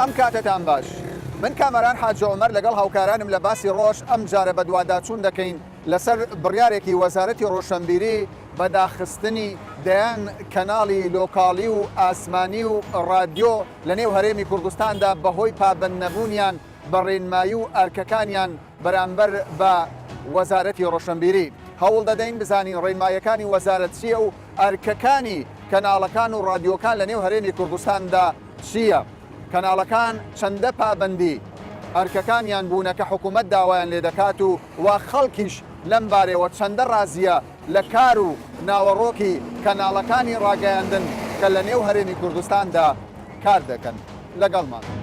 ئەم کاتەتان باش. من کامەران حاجی عومەر لەگەڵ هاوکارانم لە باسی ڕۆژ ئەمجارە بەدواداچوون دەکەین لەسەر بڕیارێکی وەزارەتی ڕۆشەنبیری بە داخستنی دەیان کەناڵی لۆکاڵی و ئاسمانی و ڕادیۆ لە نێو هەرێمی کوردستاندا بەهۆی پابەندنەبوونیان بە ڕێنمایی و ئەرکەکانیان بەرامبەر بە وەزارەتی ڕۆشنبیری. هەوڵ دەدەین بزانین ڕێنماییەکانی وەزارەت چییە و ئەرکەکانی کەناڵەکان و ڕادیۆکان لە نێو هەرێمی کوردستاندا چییە؟ کەناڵەکان چەندە پابەندی ئەرکەکانیان بوونە کە حکوومەت داوایان لێ دەکات و و خەڵکیش لەم بارەوە چەندە ڕازییە لە کار و ناوەڕۆکی کەناڵەکانی ڕاگەیاندن کە لە نێو هەرێمی کوردستاندا کار دەکەن؟ لەگەڵمان بن.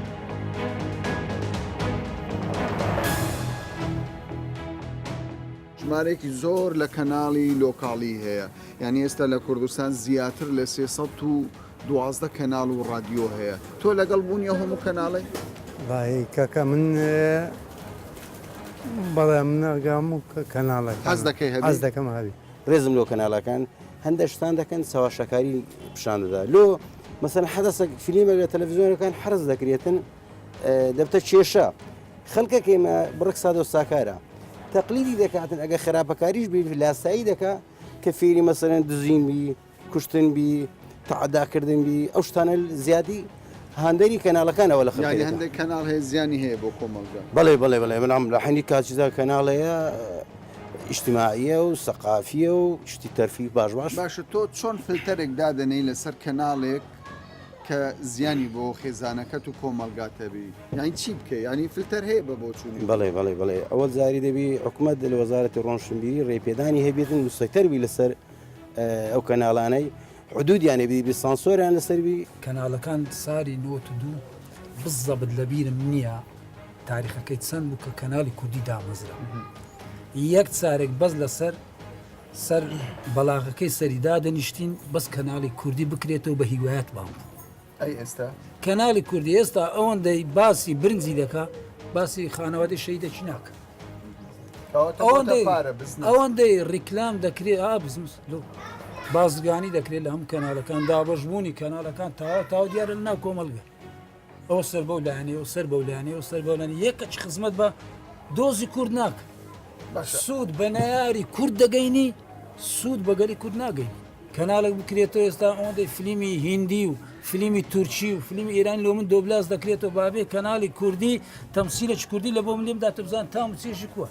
ژمارەیەکی زۆر لە کەناڵی لۆکاڵی هەیە یانی ئێستا لە کوردستان زیاتر لە 312 کەناڵ و ڕادیۆ هەیە تۆ لەگەڵ بوونی ئەو هەموو کەناڵەی؟ وەڵاهی کاکە من بەڵێ من ئەگەم و کەناڵەکان حەز دەکەی هەبی؟ حەز دەکەم هەبی. ڕێزم لۆ کەناڵەکان هەندە شتان دەکەن چەواشەکاری پیشان دەدا لۆ مەسەن حەدەسە فیلمێک لە تەلەڤزیۆنەکان حەرز دەکرێتن دەبتە کێشە خەڵکەکە ئێمە بڕک سادە و ساکارە تەقلیدی دەکاتن ئەگە خراپەکاریش بی لاسایی دەکا کە فێری مەسەرەن دزین بی کوشتن بی تعداکردن بی ئەو شتانە زیادی هاندەری کەناڵەکانەوە لە خەڵکی هەندێک کەناڵ هەیە زیانی هەیە بۆ کۆمەڵگە بەڵێ بەڵێ بەڵێ بەڵام لە حەنی کاچیدا کەناڵ هەیە ئیجتماعیە و سەقافیە و شتی تەرفی باش باش باشە تۆ چۆن فلتەرێک دادەنێی لەسەر کەناڵێک کە زیانی بۆ خێزانەکەت و کۆمەڵگات هەبی یانی چی بکەی یانی فلتەر هەیە بە بۆچوونی تۆ؟ بەڵێ بەڵێ بەڵێ ئەوە جاری دەبی حکومەت لە وەزارەتی ڕۆشنبیری ڕێپێدانی هەبێتن مسەیتەر بی لەسەر ئەو کەناڵانەی حدودیان هەبی بی سانسۆریان لەسەر بی. کەناڵەکان ساری نۆت و دوو بزەبت لەبیرم نییە تاریخەکەی چەند بوو کە کەناڵی کوردی دامەزرا یەک چارێک بەس لەسەر سەر بەڵاغەکەی سەری دادەنیشتین بەس کەناڵی کوردی بکرێتەوە بە هیوایەت بام بوو. ئەی ئێستا؟ کەناڵی کوردی ئێستا ئەوەندەی باسی برنجی دەکا باسی خانەوادەی شەهیدەکی ناکا. ئەوەندەی پارە بزنس. ئەوەندەی ڕیکلام دەکرێ ئا بزنس لۆ بازرگانی دەکرێت لە هەموو کەناڵەکان دابەشبوونی کەناڵەکان تاوا تاوا دیارە لە ناو کۆمەڵگە. ئەوە سەر بەو لایەنەی ئەو سەر بەو لایەنەی ئەو سەر بەو لایەنەی یەک کەچ خزمەت بە دۆزی کورد ناکە سوود بە نەیاری کورد دەگەینی سوود بە گەلی کورد ناگەینی کەناڵێک بکرێتەوە ئێستا ئەوەندەی فلیمی هیندی و فلیمی تورکی و فلیمی ئێرانی لۆ من دۆبلاس دەکرێتەوە بابێ کەناڵی کوردی تەمسیلێکی کوردی لە بۆ من لێم داتە بزان تام و چێژی کووە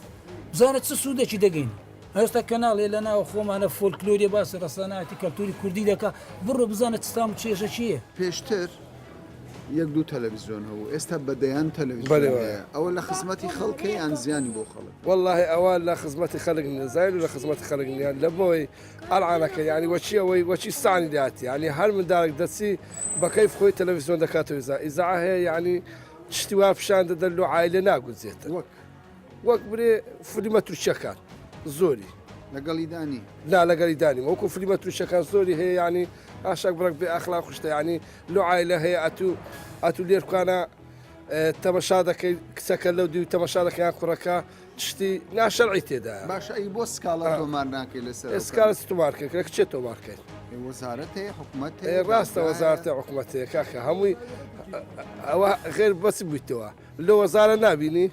بزانە چ سوودێکی دەگەینی ئێستا کەناڵێ لە ناو خۆمانە فۆلکلۆریە باسی ڕەسەناتی کەلتوری کوردی دەکا بڕۆ بزانە چ تام و چێژە چییە پێشتر یەک دوو تەلەڤیزیۆن هەبوو ئێستا بە دەیان تەلەڤیزیۆن هەیە ئەوە لە خزمەتی خەڵکە یان زیانی بۆ خەڵک؟ وەڵاهی ئەوە لە خزمەتی خەڵک نیە زین و لە خزمەتی خەڵک نیە لە بۆی ئەلعانەکە یعنی وەچی ئەوەی وەچی سانی داتی یعنی هەر منداڵێک دەچی بە کەیف خۆی تەلەڤیزیۆن دەکاتەوە ئیزا ئیزاعە هەیە یعنی شتی وا پیشان دەدەن لۆ عایلە ناگونجێتن وەک وەک برێ فلیمە تورکیەکان زۆری. لەگەڵی دانی؟ نا لەگەڵی دانیم وەکو فلیمە تورکیەکان زۆری هەیە یعنی ئاشاک بڕەک بێ ئەخلاق شتە یعنی لۆ عایلە هەیە ئەتوو ئەتوو لێرکانە تەمەشا دەکەی کچەکە لەو دیو تەمەشا دەکەی یان کوڕەکە شتی ناشەرعی تێدایە. باشە ئەی بۆ سکاڵا تۆمار ناکەی لەسەر ئەو سکاڵا چ تۆمار کەی لە کچێ تۆمار کەی؟ وەزارەت هەیە حکومەت هەیە ڕاستە وەزارەت هەیە حکومەت هەیە کاکە هەمووی ئەوە غێر بەس بوویتەوە لە وەزارە نابینی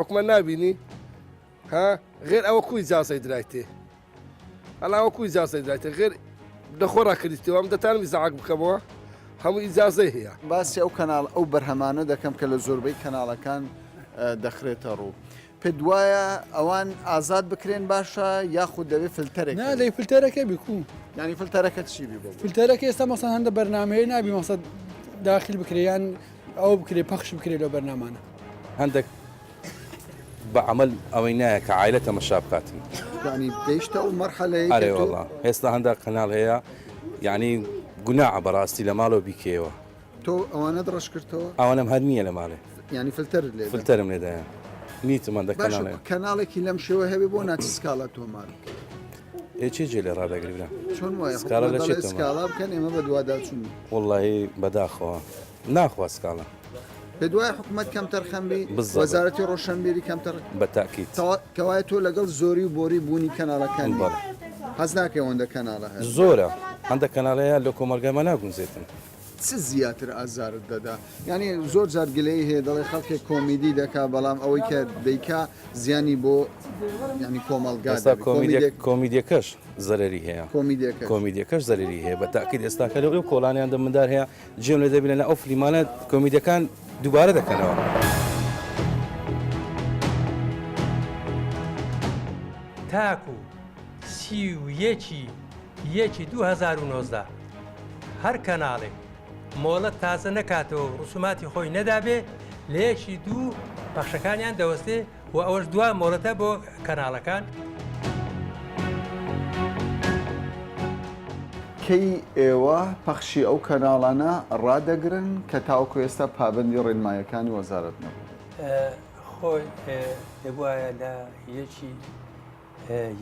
حکومەت نابینی ها غێر ئەوە کو ئیجازەی درایتێ ئەلا وەکو ئیجازەی درایتێ غێر لە خۆ ڕاکردیتەوە ئەم دەتانم ئیزعاج بکەمەوە هەموو ئیجازەی هەیە. باسی ئەو کەناڵ ئەو بەرهەمانە دەکەم کە لە زۆربەی کەناڵەکان دەخرێتە ڕوو. پێت وایە ئەوان ئازاد بکرێن باشە یاخود دەبێ فلتەرێک نا دەی فلتەرەکە بی کو یانی فلتەرەکە چی بی بۆ فلتەرەکە ئێستا مەسەن هەندە بەرنامەیە نابی مەسەد داخل بکرێ یان ئەو بکرێ پەخش بکرێ لەو بەرنامانە. هەندەک بە عەمەل ئەوەی نایە کە عایلە تەمەشا بکاتن. یانی گەیشتە ئەو مەرحەلەیەی کە ئەرێ تۆ. وەڵا ئێستا هەندەک قەناڵ هەیە یانی گوناعە بەڕاستی لە ماڵەوە بیکەیەوە. تۆ ئەوانەت ڕەش کردەوە؟ ئەوانەم هەر نییە لە ماڵێ. یانی فلتەرت لێدا؟ فلتەرم لێدایە نیتم هەندەک باشە کەناڵ هەیە. کەناڵێکی لەم شێوە هەبێ بۆ ناچی سکاڵا تۆمار بکەی؟ ئێ چێ جێ لێ ڕادەگری برا؟ چۆن وایە سکاڵا حکومەت لە چێ دەڵێ تۆمار؟ سکاڵا بکەن ئێمە بەدواداچوون. وەڵڵاهی بەداخەوە ناخوا سکاڵا. پێت وایە حکومەت کەمتەرخەم بی؟ بالضبط. وەزارەتی ڕۆشەنبیری کەمتەر بە تاکید. کەوایە تۆ لەگەڵ زۆری و بۆری بوونی کەناڵەکان نی؟ بەڵێ. حەز ناکەی ئەوەندە کەناڵە هەبێ؟ زۆرە. هەندە کەناڵ هەیە لە کۆمەڵگای ما ناگونجێتن. چ زیاتر ئازارت دەدا؟ یانی زۆر جار گلەیی هەیە دەڵێ خەڵکێک کۆمیدی دەکا بەڵام ئەوەی کە دەیکا زیانی بۆ یانی کۆمەڵگا ئێستا دەبێ. کۆمیدیەک کۆمیدێک کۆمیدیەکەش زەرەری هەیە کۆمیدیەکەش. کۆمیدیەکەش زەرەری هەیە بە تاکید ئێستاکە لەو کۆڵانیان دە مندار هەیە جێم لێ دەبینە لە ئەو فلیمانە کۆمیدیەکان دووبارە دەکەنەوە. تاکو 31 یەکی 2019 هەر کەناڵێک مۆڵەت تازە نەکاتەوە و ڕسوماتی خۆی نەدابێ لە یەکی دوو پەخشەکانیان دەوەستێ و ئەوەش دوا مۆڵەتە بۆ کەناڵەکان. کەی ئێوە پەخشی ئەو کەناڵانە ڕادەگرن کە تاوەکو ئێستا پابەندی ڕێنماییەکانی وەزارەت نەبوون؟ خۆی دەبوایە لە یەکی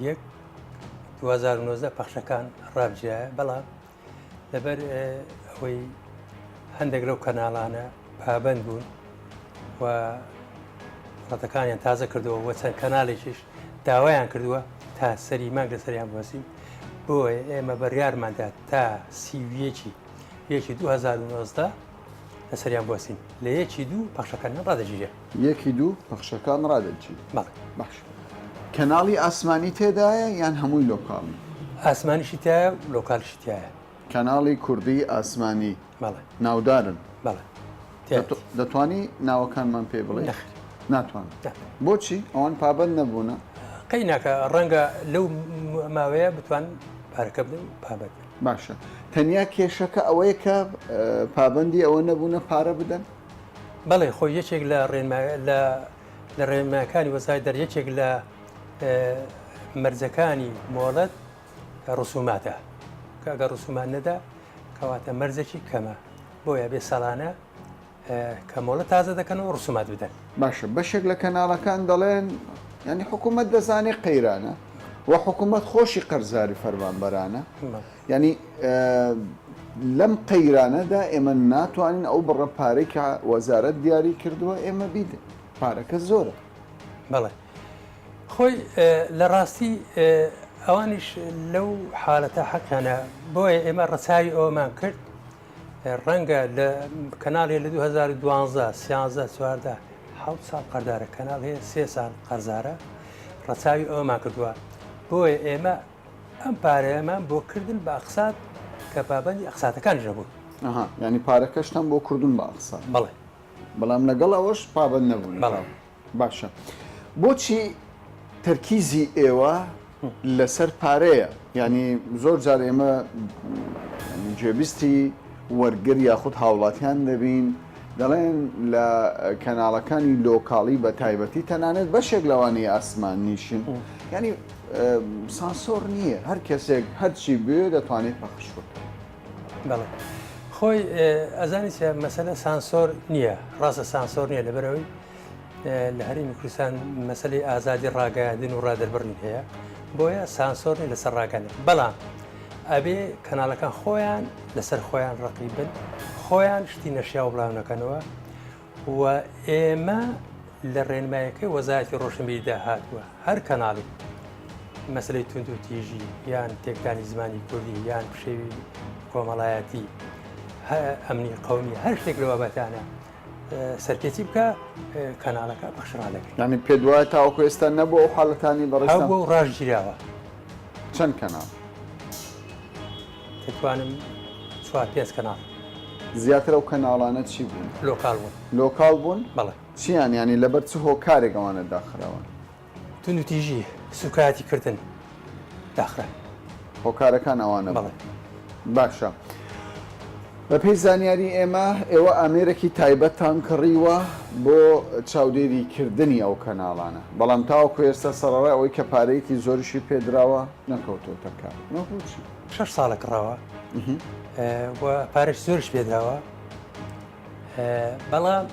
یەک 2019 پەخشەکان ڕابگیرایە بەڵام لەبەر ئەوەی هەندێک لەو کەناڵانە پابند بوون و ڕەتەکانیان تازە کردەوە و چەند کەناڵێکیش داوایان کردووە تا سەری مانگ لەسەریان بوەسین بۆیە ئێمە بڕیارماندا تا سیویەکی یەکی 2019 لەسەریان بوەسین لە یەکی دوو پەخشەکانیان ڕادەگیرێ. یەکی دوو پەخشەکان ڕادەگیرێ. بەڵێ. باش کەناڵی ئاسمانی تێدایە یان هەمووی لۆکاڵی؟ ئاسمانیشی تایە و لۆکالیشی تایە. کەناڵی کوردی ئاسمانی بەڵێ. ناودارن؟ بەڵێ تیایەتی. دەتوانی ناوەکانمان پێ بڵێی؟ نەخێر. ناتوانم. نا. بۆچی؟ ئەوان پابەند نەبوونە؟ قەی ناکا ڕەنگە لەو ماوەیە بتوان پارەکە بدەن و پابەند بن. باشە تەنیا کێشەکە ئەوەیە کە پابەندی ئەوە نەبوونە پارە بدەن؟ بەڵێ خۆی یەکێک لە ڕێنما لە لە ڕێنمایەکانی وەزارەتی دەر یەکێک لە مەرجەکانی مۆڵەت ڕسوماتە کە ئەگەر ڕسومان نەدا کەواتە مەرجێکی کەمە بۆیە بێ ساڵانە کە مۆڵەت تازە دەکەن و ڕسومات بدەن. باشە بەشێک لە کەناڵەکان دەڵێن یانی حکوومەت دەزانێ قەیرانە و حکوومەت خۆشی قەرزاری فەرمانبەرانە یانی لەم قەیرانەدا ئێمە ناتوانین ئەو بڕە پارەی کە وەزارەت دیاری کردووە ئێمە بیدەین پارەکە زۆرە. بەڵێ خۆی لە ڕاستی ئەوانیش لەو حالەتە حەقیانە بۆیە ئێمە ڕەچاوی ئەوەمان کرد ڕەنگە لە کەناڵ هەیە لە 2012 سیانزە چواردە حەوت ساڵ قەردارە کەناڵ هەیە سێ ساڵ قەرزارە ڕەچاوی ئەوەمان کردووە بۆیە ئێمە ئەم پارەیەمان بۆ کردن بە ئەقسات کە پابندی ئەقساتەکانیش نەبوون ئەها یعنی پارەکەشتان بۆ کردون بە ئەقسات بەڵێ بەڵام لەگەڵ ئەوەش پابند نەبوون بەڵێ باشە بۆچی تەرکیزی ئێوە لەسەر پارەیە یانی زۆر جار ئێمە گوێبیستی وەرگر یاخود هاوڵاتیان دەبین دەڵێن لە کەناڵەکانی لۆکاڵی بە تایبەتی تەنانەت بەشێک لەوانەیە ئاسمان نیشن ینی سانسۆر نییە هەر کەسێک هەرچی بێ دەتوانێت پەخش بکات بەڵێ خۆی ئەزانی چە مەسەلە سانسۆر نییە ڕاستە سانسۆر نییە لەبەرەوەی لە هەرێمی کوردستان مەسەلەی ئازادی ڕاگەیاندن و ڕادەربڕین هەیە بۆیە سانسۆر نیە لەسەر ڕاگەیاندن بەڵام ئەبێ کەناڵەکان خۆیان لەسەر خۆیان ڕقی بن خۆیان شتی نەشیاو بڵاو نەکەنەوە و ئێمە لە ڕێنمایەکەی وەزارەتی ڕۆشنبیریدا هاتووە هەر کەناڵی مەسلەی توند و تیژی یان تێکدانی زمانی کوردی یان پشێوی کۆمەڵایەتی ئەمنی قومی هەر شتێک لە بابەتانە سەرپێچی بکە کەناڵەکە پەخش ڕادەگرین. یانی پێت وایە تاوەکو ئێستا نەبووە ئەو حاڵەتانەی بەڕێزتان؟ هەبووە و ڕاشگیراوە. چەند کەناڵ؟ دەتوانم چوار پێنج کەناڵ. زیاتر ئەو کەناڵانە چی بوون؟ لۆکاڵ بوون. لۆکاڵ بوون؟ بەڵێ. چیان یانی لەبەر چ هۆکارێک ئەوانە داخراون؟ توندوتیژی، سوکایەتی کردن داخران. هۆکارەکان ئەوانە بوون. بەڵێ. باشە بەپێی زانیاری ئێمە ئێوە ئامێرێکی تایبەتتان کڕیوە بۆ چاودێری کردنی ئەو کەناڵانە بەڵام تاوەکو ئێستا سەڕەڕای ئەوەی کە پارەیەکی زۆریشی پێدراوە نەکەوتۆتە کار ئەمە بۆچی؟ شەش ساڵە کڕاوە و پارەش زۆریش پێدراوە بەڵام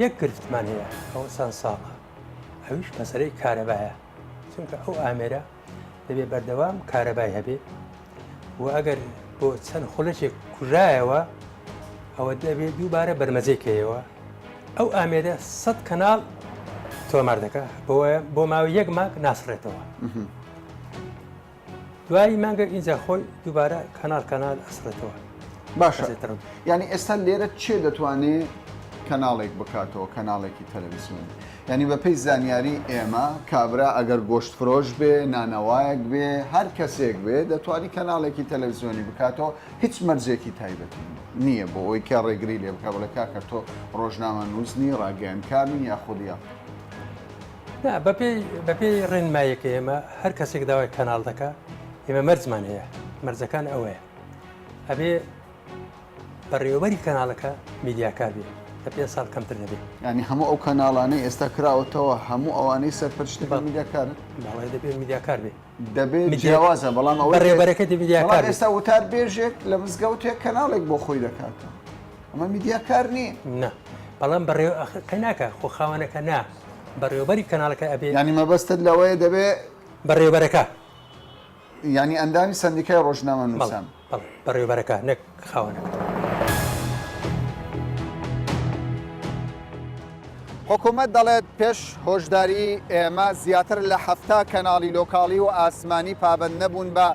یەک گرفتمان هەیە ئەوە چەند ساڵە ئەویش مەسەلەی کارەبایە چونکە ئەو ئامێرە دەبێ بەردەوام کارەبای هەبێ و ئەگەر بۆ چەند خولەکێک کوژایەوە ئەوە دەبێ دووبارە بەرمەجەی کەیەوە ئەو ئامێرە سەد کەناڵ تۆمار دەکە بۆ ماوەی یەک مانگ ناسڕێتەوە دوای مانگێک ئینجا خۆی دووبارە کەناڵ کەناڵ ئەسڕێتەوە. باشە یانی ئێستا لێرە چێ دەتوانێ کەناڵێک بکاتەوە کەناڵێکی تەلەڤیزیۆنی یانی بەپێی زانیاری ئێمە کابرا ئەگەر گۆشت فرۆش بێ نانەوایەک بێ هەر کەسێک بێ دەتوانی کەناڵێکی تەلەڤیزیۆنی بکاتەوە هیچ مەرجێکی تایبەتی نییە بۆ ئەوەی کە ڕێگری لێ بکە بڵێ کاکە تۆ ڕۆژنامە نووسنی ڕاگەیەنکارنی یاخود یا نا بەپێی بەپێی ڕێنمایەکە ئێمە هەر کەسێک داوای کەناڵ دەکا ئێمە مەرجمان هەیە مەرجەکان ئەوەیە ئەبێ بەڕێوەبەری کەناڵەکە میدیاکار بێ لە پێ ساڵ کەمتر نەبێ. یانی هەموو ئەو کەناڵانەی ئێستا کراوەتەوە هەموو ئەوانەی سەرپەرشتەکەن میدیاکارن؟ بەڵێ دەبێ میدیاکار بێ. دەبێ جیاوازە بەڵام ئەوەی بەڕێوەبەرەکە دەبێ میدیاکار بەڵام ئێستا وتار بێژێک لە مزگەوتێک کەناڵێک بۆ خۆی دەکاتەوە ئەمە میدیاکار نییە. نا بەڵام بەڕێوە قەیناکە خۆ خاوەنەکە نا بەڕێوەبەری کەناڵەکە ئەبێ. یانی مەبەستت لەوەیە دەبێ بەڕێوەبەرەکە. یانی ئەندامی سەندیکای ڕۆژنامەنووسان. بەڵێ بەڕێوەبەرەکە نەک خاوەنەکە. حکومەت دەڵێت پێش هۆشداریی ئێمە زیاتر لە 70 کەناڵی لۆکاڵی و ئاسمانی پابەند نەبوون بە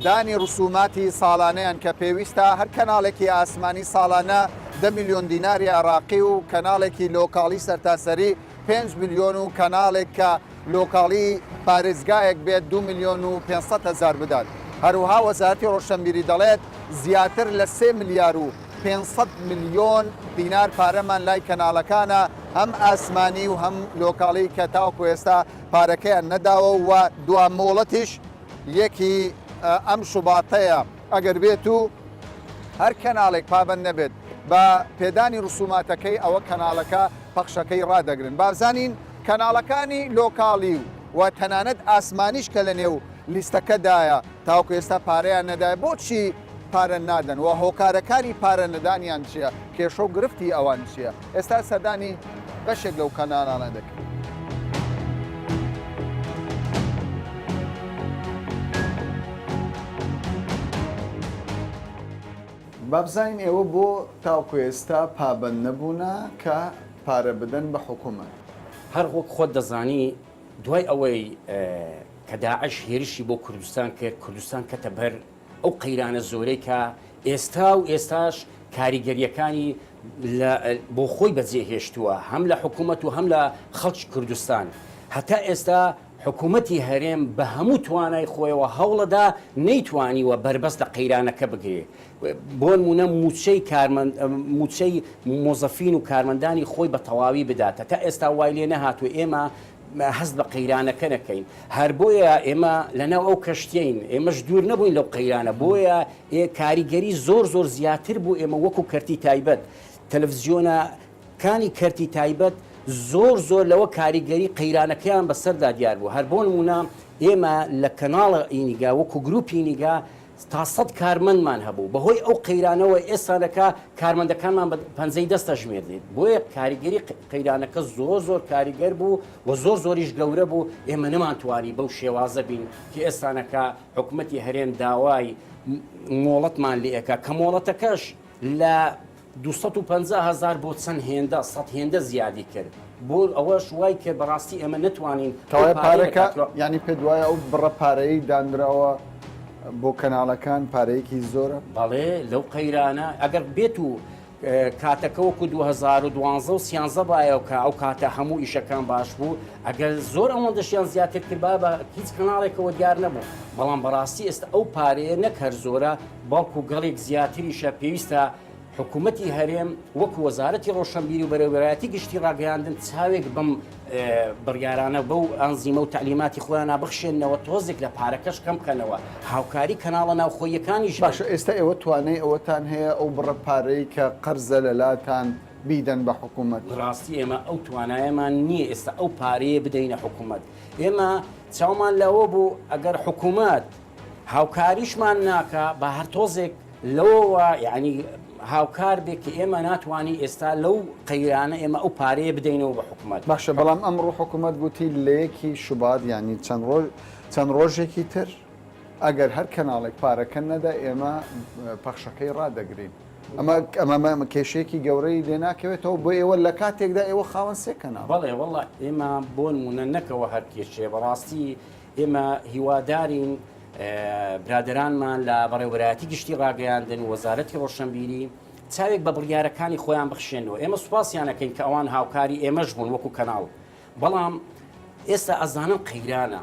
دانی ڕسوماتی ساڵانەیان کە پێویستە هەر کەناڵێکی ئاسمانی ساڵانە دە ملیۆن دیناری عێراقی و کەناڵێکی لۆکاڵی سەرتاسەری پێنج ملیۆن و کەناڵێک کە لۆکاڵی پارێزگایەک بێت دوو ملیۆن و 500 هەزار بدات. هەروەها وەزارەتی ڕۆشنبیری دەڵێت، زیاتر لە سێ ملیار و 500 ملیۆن دینار پارەمان لای کەناڵەکانە هەم ئاسمانی و هەم لۆکاڵی کە تاوەکو ئێستا پارەکەیان نەداوە و دوا مۆڵەتیش یەکی ئەم شوباتەیە ئەگەر بێت و هەر کەناڵێک پابەند نەبێت بە پێدانی ڕسوماتەکەی ئەوە کەناڵەکە پەخشەکەی ڕادەگرن. بابزانین کەناڵەکانی لۆکاڵی و تەنانەت ئاسمانیش کە لەنێو لیستەکەدایە تاوەکو ئێستا پارەیان نەدایە بۆچی پارە نادەن و هۆکارەکانی پارە نەدانیان چییە کێشە و گرفتی ئەوان چییە ئێستا سەردانی بەشێک لەو کەناڵانە دەکەین. با بزانین ئێوە بۆ تاوەکو ئێستا پابەند نەبوونە کە پارە بدەن بە حکومەت؟ هەر وەک خۆت دەزانی دوای ئەوەی کە داعش هێرشی بۆ کوردستان کرد، کوردستان کەتە بەر ئەو قەیرانە زۆرەی کە ئێستا و ئێستاش کاریگەرییەکانی لە بۆ خۆی بەجێ هێشتووە هەم لە حکوومەت و هەم لە خەڵکی کوردستان. هەتا ئێستا حکوومەتی هەرێم بە هەموو توانای خۆیەوە هەوڵەدا نەیتوانیوە بەربەست لە قەیرانەکە بگرێ. بۆنموونە مووچەی کارمەند مووچەی مۆزەفین و کارمەندانی خۆی بە تەواوی بدات تا ئێستا وای لێ نەهاتوو ئێمە هەست بە قەیرانەکە نەکەین هەر بۆیە ئێمە لەناو ئەو کەشتیین ئێمەش دوور نەبووین لەو قەیرانە بۆیە ئێ کاریگەری زۆر زۆر زیاتر بوو ئێمە وەکو کەرتی تایبەت تەلەفزیۆنە کانی کەرتی تایبەت زۆر زۆر لەوە کاریگەری قەیرانەکەیان بەسەردا دیار بوو هەر بۆ نمونە ئێمە لە کەناڵە ئینیگا وەکو گروپی نیگا تا سەد کارمەندمان هەبوو، بەهۆی ئەو قەیرانەوە ئێستانەکە کارمەندەکانمان بە پەنجەی دەست ئەژمێردرێت، بۆیە کاریگەری قەیرانەکە زۆر زۆر کاریگەر بوو و زۆر زۆریش گەورە بوو، ئێمە نەمانتوانی بەو شێوازە بین کە ئێستانەکە حکومەتی هەرێم داوای مۆڵەتمان لێ ئەکا، کە مۆڵەتەکەش لە 250 هەزار بۆ چەند هێندە سەد هێندە زیادی کرد بۆ ئەوەش وای کرد بەڕاستی ئێمە نەتوانین ئەو کەوایە پارەیە لە پارەکە کاترۆ یانی پێت وایە ئەو بڕە پارەیەی دانراوە بۆ کەناڵەکان پارەیەکی زۆرە؟ بەڵێ لەو قەیرانە ئەگەر بێت و کاتەکە وەکو 2012 و سیانزە بایەوە کە ئەو کاتە هەموو ئیشەکان باش بوو ئەگەر زۆر ئەوەندەشیان زیاتر کردبا بە هیچ کەناڵێکەوە دیار نەبوو بەڵام بەڕاستی ئێستا ئەو پارەیە نەک هەر زۆرە بەڵکو گەڵێک زیاتریشە پێویستە حکوومەتی هەرێم وەکو وەزارەتی ڕۆشنبیری و بەرێوەبەرایەتی گشتی ڕاگەیاندن چاوێک بەم بڕیارانە بەو ئەنزیمە و تەعلیماتی خۆیانە بخشێنەوە تۆزێک لە پارەکەش کەم بکەنەوە هاوکاری کەناڵە ناوخۆییەکانیش بن. باشە ئێستا ئێوە توانای ئەوەتان هەیە ئەو بڕە پارەی کە قەرزە لەلاتان بیدەن بە حکوومەت؟ ڕاستی ئێمە ئەو توانایەمان نییە ئێستا ئەو پارەیە بدەینە حکوومەت ئێمە چاومان لەوە بوو ئەگەر حکوومەت هاوکاریشمان ناکا با هەر تۆزێک لەوەوە یعنی هاوکار بێ کە ئێمە ناتوانین ئێستا لەو قەیرانە ئێمە ئەو پارەیە بدەینەوە بە حکوومەت. باشە بەڵام ئەمڕۆ حکوومەت گوتی لە یەکی شوبات یعنی چەند ڕۆژ چەند ڕۆژێکی تر ئەگەر هەر کەناڵێک پارەکە نەدا ئێمە پەخشەکەی ڕادەگرین ئەمە ئەمە کێشەیەکی گەورەی لێ ناکەوێتەوە بۆ ئێوە لە کاتێکدا ئێوە خاوەن سێ کەناڵ. بەڵێ وەڵا ئێمە بۆ نموونە نەکەوە هەر کێشەیە بەڕاستی ئێمە هیوادارین. برادەرانمان لە بەڕێوەبەرایەتی گشتی ڕاگەیاندن و وەزارەتی ڕۆشنبیری چاوێک بە بڕیارەکانی خۆیان بخشێنەوە ئێمە سوپاسیان ئەکەین کە ئەوان هاوکاری ئێمەش بوون وەکو کەناڵ بەڵام ئێستا ئەزانن قەیرانە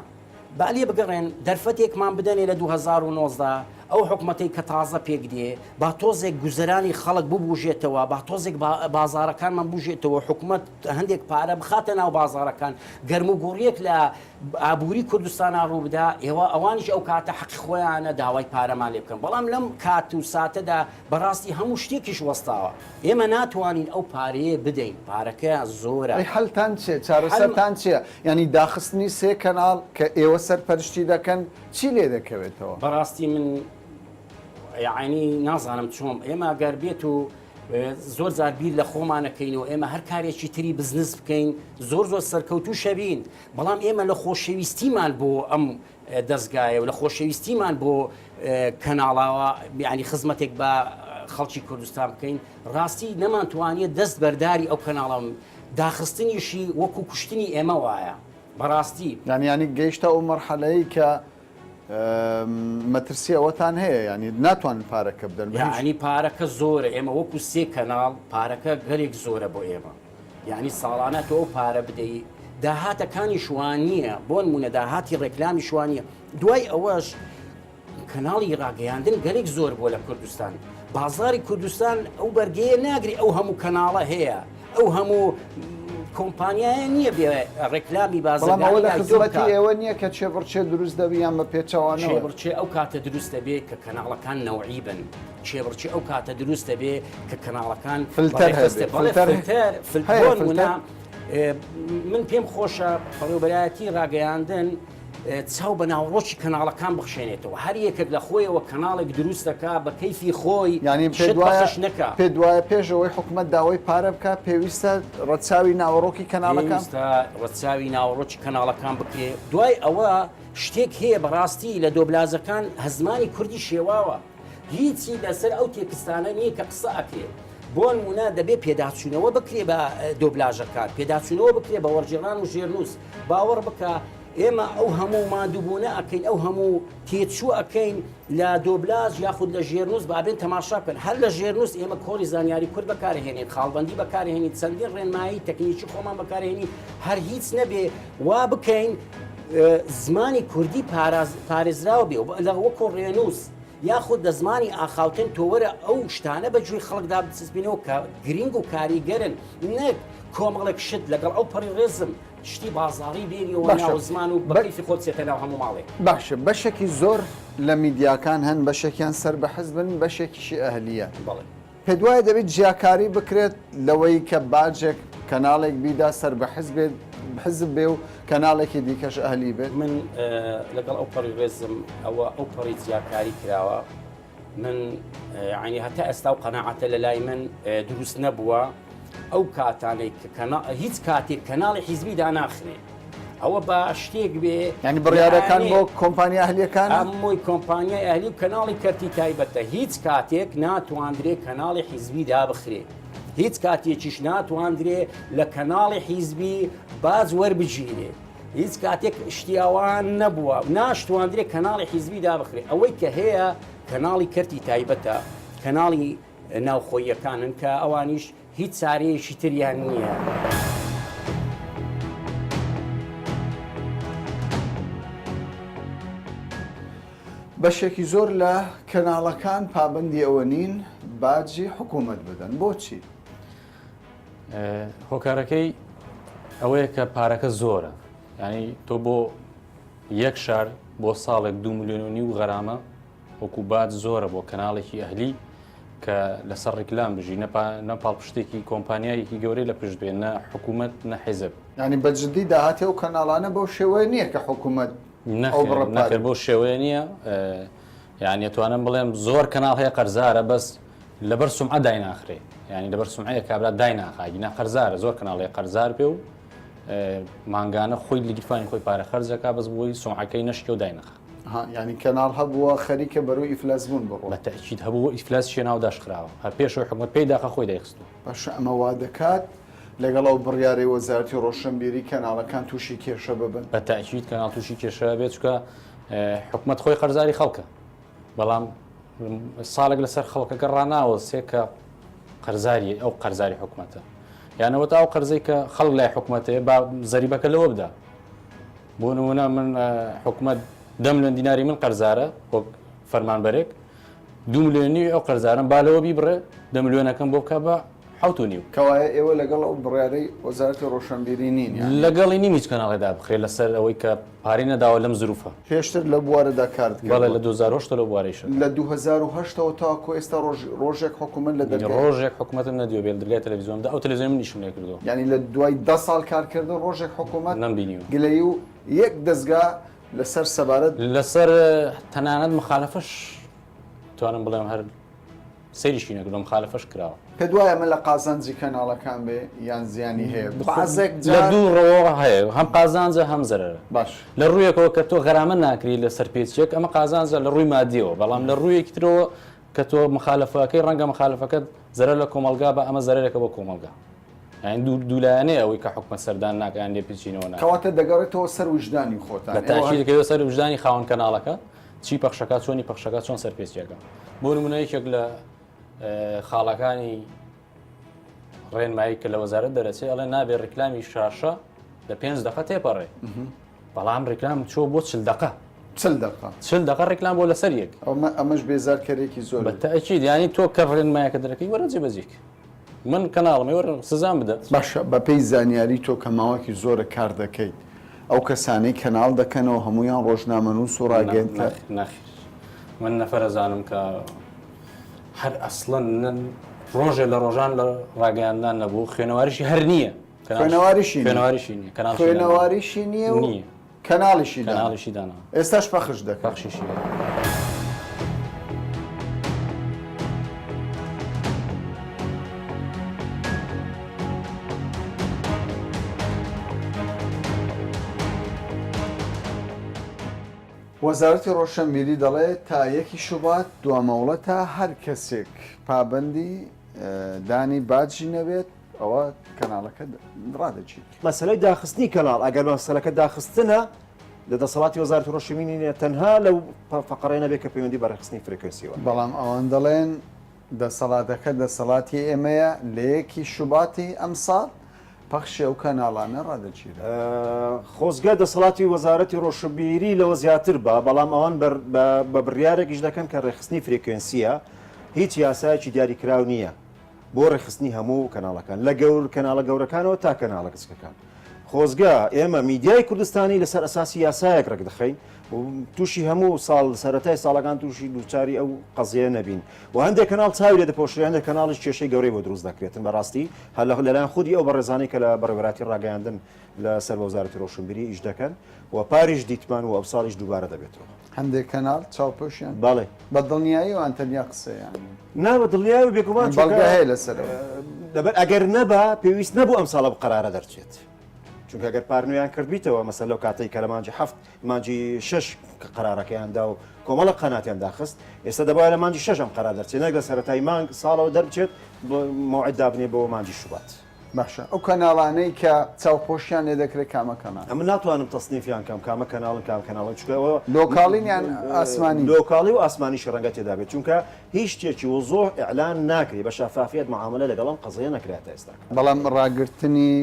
با لێ بگەڕێن دەرفەتێکمان بدەنێ لە 2019 ئەو حکومەتەی کە تازە پێک دێ با تۆزێک گوزەرانی خەڵک ببوژێتەوە با تۆزێک بازارەکانمان بژێتەوە حکومەت هەندێک پارە بخاتە ناو بازارەکان گەرموگوڕیەک لە ئابووری کوردستانا ڕووبدا ئێوە ئەوانیش ئەو کاتە حەقی خۆیانە داوای پارەمان لێ بکەن بەڵام لەم کات و ساتەدا بەڕاستی هەموو شتێکیش وەستاوە ئێمە ناتوانین ئەو پارەیە بدەین پارەکە زۆرە. ئەی حەلتان چیە چارەسەرتان چیە یانی داخستنی سێ کەناڵ کە ئێوە سەرپەرشتی دەکەن چی لێ دەکەوێتەوە؟ بەڕاستی من یەعنی نازانم چۆن ئێمە گەر بێت و زۆر جار بیر لە خۆمانەکەین و ئێمە هەر کارێکی تری بزنس بکەین زۆر زۆر سەرکەوتوو شەبین بەڵام ئێمە لە خۆشەویستیمان بۆ ئەم دەزگایە و لە خۆشەویستیمان بۆ کەناڵاوە یعنی خزمەتێک بە خەڵکی کوردستان بکەین ڕاستی نەمانتوانیە دەست بەرداری ئەو کەناڵم داخستنیشی وەکو کوشتنی ئێمە وایە بەڕاستی. یانی یانی گەیشتە ئەو مەرحەلەی کە مەترسی ئەوەتان هەیە یانی ناتوانن پارەکە بدەن بە هیچ. یانی پارەکە زۆرە ئێمە وەکو سێ کەناڵ پارەکە گەلێک زۆرە بۆ ئێمە. یانی ساڵانە تۆ ئەو پارە بدەی داهاتەکانیش وانییە بۆنمونە داهاتی ڕێکلامیش وانییە دوای ئەوەش کەناڵی ڕاگەیاندن گەلێک زۆر بووە لە کوردستان بازاری کوردستان ئەو بەرگەیە ناگری ئەو هەموو کەناڵە هەیە ئەو هەموو کۆمپانیایە نییە بێ ڕێکلامی بازرگانی لە خزمەتی ئێوە نییە کە چێبڕچێ دروست دەبی یان بە پێچەوانەوە چێبڕچێ ئەو کاتە دروست دەبێت کە کەناڵەکان نەوعی بن کێبڕکێ ئەو کاتە دروست دەبێ کە کەناڵەکان فلتەر هەبێ. بەڵێ فلتەر فلتەر فلتەر هەیە، بۆ نمونە فلتەر. من پێم خۆشە بەڕێوەبەرایەتی ڕاگەیاندن چاو بە ناوەڕۆکی کەناڵەکان بخشێنێتەوە هەر یەکێک لە خۆیەوە کەناڵێک دروست دەکا بە کەیفی خۆی یانی شت پێت وایە پەخش نەکا. پێت وایە پێش ئەوەی حکومەت داوای پارە بکا پێویستە ڕەچاوی ناوەڕۆکی کەناڵەکان پێویستە ڕەچاوی ناوەڕۆکی کەناڵەکان بکرێ دوای ئەوە شتێک هەیە بەڕاستی لە دۆبلازەکان هەزمانی کوردی شێواوە هیچی لەسەر ئەو تێکستانە نییە کە قسە ئەکرێ. بۆنموونە دەبێ پێداچوونەوە بکرێ بە دۆبلاژەکان، پێداچوونەوە بکرێ بە وەرگێڕان و ژێرنووس. باوەڕ بکە ئێمە ئەو هەموو ماندووبوونە ئەکەین، ئەو هەموو تێچوو ئەکەین لە دۆبلاژ یاخود لە ژێرنووس با بێن تەماشا بکەن. هەر لە ژێرنووس ئێمە کۆڕی زانیاری کورد بەکارهێنین، خاڵبەندی بەکارهێنین، چەندین ڕێنمایی تەکنیکی خۆمان بەکارهێنین، هەر هیچ نەبێ وا بکەین زمانی کوردی پارێزراو بێ و لە وەکۆ ڕێنووس یاخود لە زمانی ئاخاوتن تۆ وەرە ئەو شتانە بە گوێی خەڵکدا بچەسپێنەوە کە گرینگ و کاریگەرن نەک کۆمەڵێک شت لەگەڵ ئەو پەڕی ڕێزم شتی بازاڕی بێنیەوە باشە ناو زمان و بە کەیفی خۆت بچێتە ناو هەموو ماڵێک. باشە بەشێکی زۆر لە میدیاکان هەن بەشێکیان سەر بە حزبن بەشێکیشی ئەهلییە. بەڵێ. پێت وایە دەبێت جیاکاری بکرێت لەوەی کە باجێک کەناڵێک بیدا سەر بە حزب بێ و کەناڵێکی دیکەش ئەهلی بێت؟ من لەگەڵ ئەو پەڕی ڕێزم ئەوە ئەو پەڕی جیاکاری کراوە من ینی هەتا ئێستا و قەناعەتە لە لای من دروست نەبووە ئەو کاتانەی کە هیچ کاتێک کەناڵی حیزبی داناخرێ ئەوە با شتێک بێ یانی بڕیارەکان بۆ کۆمپانیا ئەهلیەکان هەمووی کۆمپانیای ئەهلی و کەناڵی کەرتی تایبەتە هیچ کاتێک ناتواندرێ کەناڵی حیزبی دابخرێ هیچ کاتێکیش ناتواندرێ لە کەناڵی حیزبی باج وەربگیرێ هیچ کاتێک شتیاوان نەبووە ناشتواندرێ کەناڵی حیزبی دابخرێ ئەوەی کە هەیە کەناڵی کەرتی تایبەتە کەناڵی ناوخۆییەکانن کە ئەوانیش هیچ چارەیەکی تریان نییە. بەشێکی زۆر لە کەناڵەکان پابەندی ئەوە نین باجی حکوومەت بدەن، بۆچی؟ هۆکارەکەی ئەوەیە کە پارەکە زۆرە ینی تۆ بۆ یەک شار بۆ ساڵێک دو ملیۆن و نیو غەرامە وەکو باج زۆرە بۆ کەناڵێکی ئەهلی کە لەسەر ڕیکلام بژی نە پاڵپشتێکی کۆمپانیایەکی گەورەی لە پشت بێ نە حکوومەت نە حیزب. یانی بە جدی داهاتی ئەو کەناڵانە بەو شێوەیە نییە کە حکوومەت ئەو بڕە نەخێر نەخێر پارەی. بەو شێوەیە نییە یانی ئەتوانم بڵێم زۆر کەناڵ هەیە قەرزارە بەس لەبەر سومعە دایناخرێ یانی لەبەر سومعەیە کابرا دایناخا گینا قەرزارە زۆر کەناڵ هەیە قەرزار بێ و مانگانە خۆی لە گیرفانی خۆی پارە خەرج دەکا بەس بۆی سومعەکەی نەشکێ و داینەخا. ها یانی کەناڵ هەبووە خەریکە بەرەو ئیفلاس بوون بڕوا. بە تەئکید هەبوو ئیفلاس چیە ناو داشخراوە هەر پێش ئەوەی حکومەت پێی داخا خۆی دایخستووە. باشە ئەمە وا دەکات لەگەڵ ئەو بڕیارەی وەزارەتی ڕۆشنبیری کەناڵەکان تووشی کێشە ببن؟ بە تەئکید کەناڵ تووشی کێشە ئەبێت چونکە. حکومەت خۆی قەرزاری خەڵکە بەڵام ساڵێک لەسەر خەڵکەکە ڕناوەسێ کە قەرزاری ئەو قەرزاری حکومەتە یانەوە تا ئەو قەرزەی کە خەڵک لای حکومەتەیە با زەریبەکە لەوە بدا بۆ نمونە من حکومەت دە ملیۆن دیناری من قەرزارە وەک فەرمانبەرێک دو ملیۆن نیوی ئەو قەرزارم با لەوە بیبڕێ دە ملیۆنەکەم بۆ بکە بە حەوت و نیو. کەوایە ئێوە لەگەڵ ئەو بڕیارەی وەزارەتی ڕۆشنبیری نین یان؟ لەگەڵی نیم هیچ کەناڵێ دابخرێ لەسەر ئەوەی کە پارەی نەداوە لەم زروفە. پێشتر لەو بوارەدا کارت کردووە؟ بەڵێ لە 2008 لەو بوارە ئیشەکەم. لە 2008 ەوە تاکو ئێستا ڕۆژ ڕۆژێک حکومەت لە دەرگای. ڕۆژێک حکومەتم نەدیوە بێ لە دەرگای تەلەفیزیۆن بدا ئەو تەلەفیزیۆنەی من ئیشم لێ کردووە. یانی لە دوای دە ساڵ کارکردن ڕۆژێک حکومەت نەمبینیوە. گلەیی و یەک دەزگا لەسەر سەبارەت. لەسەر تەنانەت مخالەفەش توانم بڵێم هەر سەیریشی نەکردووە مخالەفەش کراوە. پێت وایە ئەمە لە قازانجی کەناڵەکان بێ یان زیانی هەیە؟ بەعزێک لە جار. دوو ڕووەوە هەیە هەم قازانجە هەم زەرەرە. باش. لە ڕوویەکەوە کە تۆ غەرامە ناکری لە سەرپێچیەک ئەمە قازانجە لە ڕووی مادیەوە بەڵام لە ڕوویەکی ترەوە کە تۆ مخالەفەکەی ڕەنگە مخالەفەکەت زەرەر لە کۆمەڵگا بە ئەمە زەرەرێکە بۆ کۆمەڵگا. یانی دوولایەنەیە ئەوەی کە حکومەت سەردان ناکا یان لێپێچینەوە ناکا. کەواتە دەگەڕێتەوە سەر ویژدانی خۆتان. بە تاکید دەکەوێتەوە سەر ویژدانی خاوەن کەناڵەکە چی پەخشەکە چۆنی پەخشەکە چۆن سەرپێچیەکە. بۆ نمونە یەکێک لە خاڵەکانی ڕێنمایی کە لە وەزارەت دەرەچێ ئەڵێ نابێ ڕیکلامی شاشە لە پێنج دەقە تێپەڕێ بەڵام ڕیکلام چۆ بۆ چل دقە چل دقە چل دقە ڕیکلام بۆ لەسەر یەک ئەمەش بێزارکەرێکی زۆر بە تەئکید یانی تۆ کە ڕێنمایەکە دەرەکەی وەرە جێبەجێک من کەناڵم وەرە سزام بدە. باشە بەپێی زانیاری تۆ کە ماوەکی زۆرە کار دەکەیت ئەو کەسانەی کەناڵ دەکەنەوە هەموویان ڕۆژنامەنووس و ڕاگەیەندکار؟ نەخێر من نەفەرەزانم کە هەر ئەسڵەن ڕۆژێ لە ڕۆژان لە ڕاگەیاندان نەبوو خوێنەواریشی هەر نییە خوێنەواریشی خوێنەواریشی نییە کەناڵ خوێنەواریشی نییە و نییە کەناڵیشی دانا. کەناڵیشی دانا. ئێستاش پەخش دەکەن. پەخشیشی دەکەن. وەزارەتی ڕۆشنبیری دەڵێت تا یەکی شوبات دوامۆڵەتە هەر کەسێک پابەندی دانی باجی نەبێت ئەوە کەناڵەکە ڕادەگیرێت. مەسەلەی داخستنی کەناڵ، ئەگەر مەسەلەکە داخستنە لە دەسەڵاتی وەزارەتی ڕۆشنبیری نییە، تەنها لەو فەقەرەیە نەبێت کە پەیوەندی بە ڕێکخستنی frequency وە. بەڵام ئەوان دەڵێن دەسەڵاتەکە دەسەڵاتی ئێمەیە، لە یەکی شوباتی ئەمساڵ پەخشی ئەو کەناڵانە ڕادەگیرێت. خۆزگە دەسەڵاتی وەزارەتی ڕۆشنبیری لەوە زیاتر با، بەڵام ئەوان بە بڕیارێک ئیش دەکەن کە ڕێکخستنی frequency یە، هیچ یاسایەکی دیاریکراو نییە. بۆ ڕێکخستنی هەموو کەناڵەکان لە گەور کەناڵە گەورەکانەوە تا کەناڵە گچکەکان. خۆزگە ئێمە میدیای کوردستانی لەسەر ئەساسی یاسایەک ڕێکدەخەین و تووشی هەموو ساڵ سەرەتای ساڵەکان تووشی دووچاری ئەو قەزیە نەبین و هەندێک کەناڵ چاوی لێ دەپۆشرێ هەندێک کەناڵیش کێشەی گەورەی بۆ دروست دەکرێتن بەڕاستی هەر لەلایەن خودی ئەو بەڕێزانەی کە لە بەڕێوەبەرایەتی ڕاگەیاندن لە سەر بە وەزارەتی ڕۆشنبیری ئیش دەکەن و پاریش دیتمان و ئەوساڵیش دووبارە دەبێتەوە. هەندێک کەناڵ چاوپۆشیان بەڵێ. بە دڵنیاییەوە یان تەنیا قسەیان؟ نا بە دڵنیایەوە بێگومان چونکە بەڵگە هەیە لەسەرەوە. لەبەر ئەگەر نەبا پێویست نەبوو ئەم ساڵە قەرارە دەرچێت. چونکە ئەگەر پار نوێیان کردبیتەوە مەسەلەن لەو کاتەی کە لە مانگی حەفت مانگی شەش کە قەرارەکەیان دا و کۆمەڵە قەناتیان داخست ئێستا دەبوایە لە مانگی شەش ئەم قەرار دەرچێت نەک لە سەرەتای مانگ ساڵەوە دەربچێت مەوعد دابنێ بۆ مانگی شوبات. باشە ئەو کەناڵانەی کە چاوپۆشیان لێ دەکرێت کامە کەناڵن؟ ئەمن ناتوانم تەسنیفیان کەم کامە کەناڵن کامە کەناڵن چونکە ئەوە لۆکاڵین یان ئاسمانی؟ لۆکاڵی و ئاسمانیشی ڕەنگە تێدا بێت چونکە هیچ شتێکی وزوح ئیعلان ناکرێت بە شەفافیەت معامەلە لەگەڵ ئەم قەزیە نەکرا تا ئێستا. بەڵام ڕاگرتنی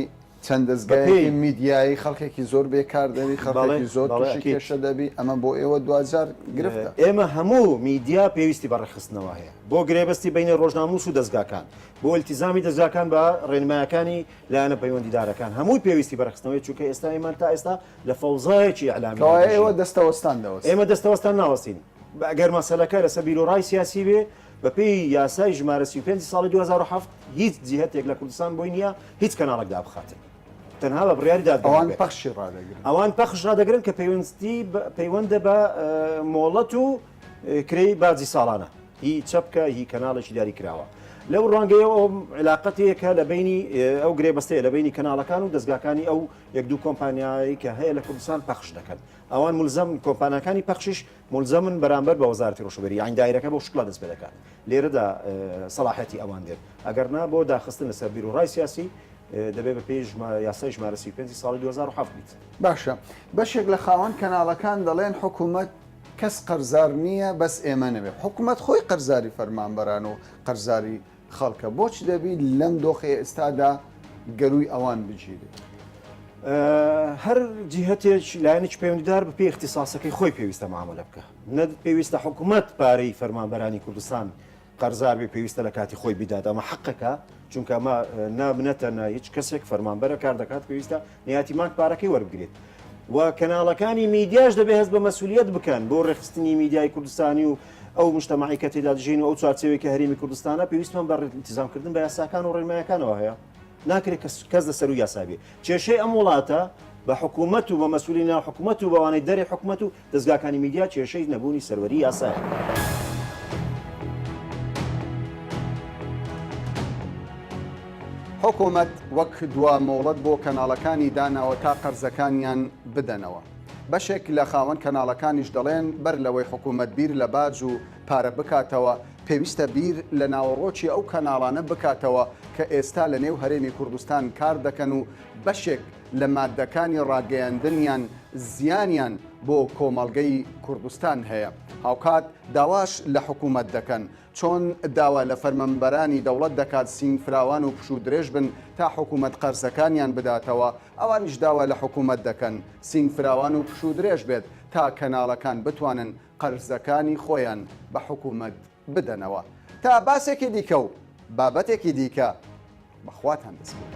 چەند دەزگایەکی میدیایی خەڵکێکی زۆر بێکار دەبی، خەڵکێکی زۆر تووشی کێشە دەبی، ئەمە بۆ ئێوە دواجار گرفتە. ئێمە هەموو میدیا پێویستی بە ڕێکخستنەوە هەیە بۆ گرێبەستی بەینی ڕۆژنامەنووس و دەزگاکان، بۆ ئیلتیزامی دەزگاکان بە ڕێنمایەکانی لایەنە پەیوەندیدارەکان هەمووی پێویستی بە ڕێکخستنەوەیە چونکە ئێستا ئێمە تا ئێستا لە فەوزایەکی ئیعلامیدا کەوایە دەژین. ئێوە دەستەوەستان دەوەستن. ئێمە دەستەوەستان ناوەستین. ئەگەر مەسەلەکە لەسەر بیروڕای سیاسی بێ بەپێی یاسای ژمارە 35 ساڵی 2007 هیچ جیهەتێک لە کوردستان بۆی نییە هیچ کەناڵێک دابخاتن تەنها بە بڕیاری دادگا ئەوان نەبێت. پەخشی ڕادەگرن. ئەوان پەخش ڕادەگرن کە پەیوەندی پەیوەندە بە مۆڵەت و کرێی باجی ساڵانە. هی چەپکە هی کەناڵێکی دیاری کراوە. لەو ڕوانگەیەوە ئەو عیلاقەتەیە کە لە بەینی ئەو گرێبەستەیە لە بەینی کەناڵەکان و دەزگاکانی ئەو یەک دوو کۆمپانیای کە هەیە لە کوردستان پەخش دەکەن. ئەوان مولزەم کۆمپانیاکانی پەخشیش مولزەمن بەرامبەر بە وەزارەتی ڕۆشنبیری یانی دایرەکە بەو شکڵە دەست پێ دەکات. لێرەدا سەڵاحیەتی ئەوان دێت. ئەگەر نا بۆ داخستن لەسەر بیروڕای سیاسی. دەبێت بە پێی یاسای ژمارە 35 ساڵی 2007 بیت. باشە بەشێک لە خاوەن کەناڵەکان دەڵێن حکوومەت کەس قەرزار نییە بەس ئێمە نەبێ حکوومەت خۆی قەرزاری فەرمانبەران و قەرزاری خەڵکە بۆچ دەبی لەم دۆخی ئێستادا گەرووی ئەوان بگیرێت؟ هەر جیهەتێک لایەنێکی پەیوەندیدار بە پێی ئیختیساسەکەی خۆی پێویستە معامەلە بکا نە پێویستە حکوومەت پارەی فەرمانبەرانی کوردستان قەرزار بێ پێویستە لە کاتی خۆی بیدات ئەمە حەقەکە چونکە ئەمە نە منەتە نە هیچ کەسێک فەرمانبەرە کار دەکات پێویستە نیاتی مانگ پارەکەی وەربگرێت و کەناڵەکانی میدیاش دەبێ هەست بە مەسولیت بکەن بۆ ڕێکخستنی میدیای کوردستانی و ئەو مجتەمەعی کە تێدا دژین و ئەو چوارچێوەی کە هەرێمی کوردستانە پێویستمان بە ئیلتیزامکردن بە یاساکان و ڕێنمایەکانەوە هەیە ناکرێت کەس کەس لە سەروو یاسا بێ کێشەی ئەم وڵاتە بە حکوومەت و بە مەسولی ناو حکوومەت و بەوانەی دەرێ حکوومەت و دەزگاکانی میدیا کێشەی نەبوونی سەروەری یاسایە. حکومەت وەک دوا مۆڵەت بۆ کەناڵەکانی داناوە تا قەرزەکانیان بدەنەوە. بەشێک لە خاوەن کەناڵەکانیش دەڵێن بەر لەوەی حکومەت بیر لە باج و پارە بکاتەوە، پێویستە بیر لە ناوەڕۆکی ئەو کەناڵانە بکاتەوە کە ئێستا لە نێو هەرێمی کوردستان کار دەکەن و بەشێک لە ماددەکانی ڕاگەیاندنیان زیانیان بۆ کۆمەڵگەی کوردستان هەیە. هاوکات داواش لە حکومەت دەکەن چۆن داوا لە فەرمانبەرانی دەوڵەت دەکات سینگ فراوان و پشوو درێژ بن تا حکومەت قەرزەکانیان بداتەوە، ئەوانیش داوا لە حکومەت دەکەن سینگ فراوان و پشوو درێژ بێت تا کەناڵەکان بتوانن قەرزەکانی خۆیان بە حکومەت بدەنەوە. تا باسێکی دیکە و بابەتێکی دیکە بە خواتان دەسپێرم.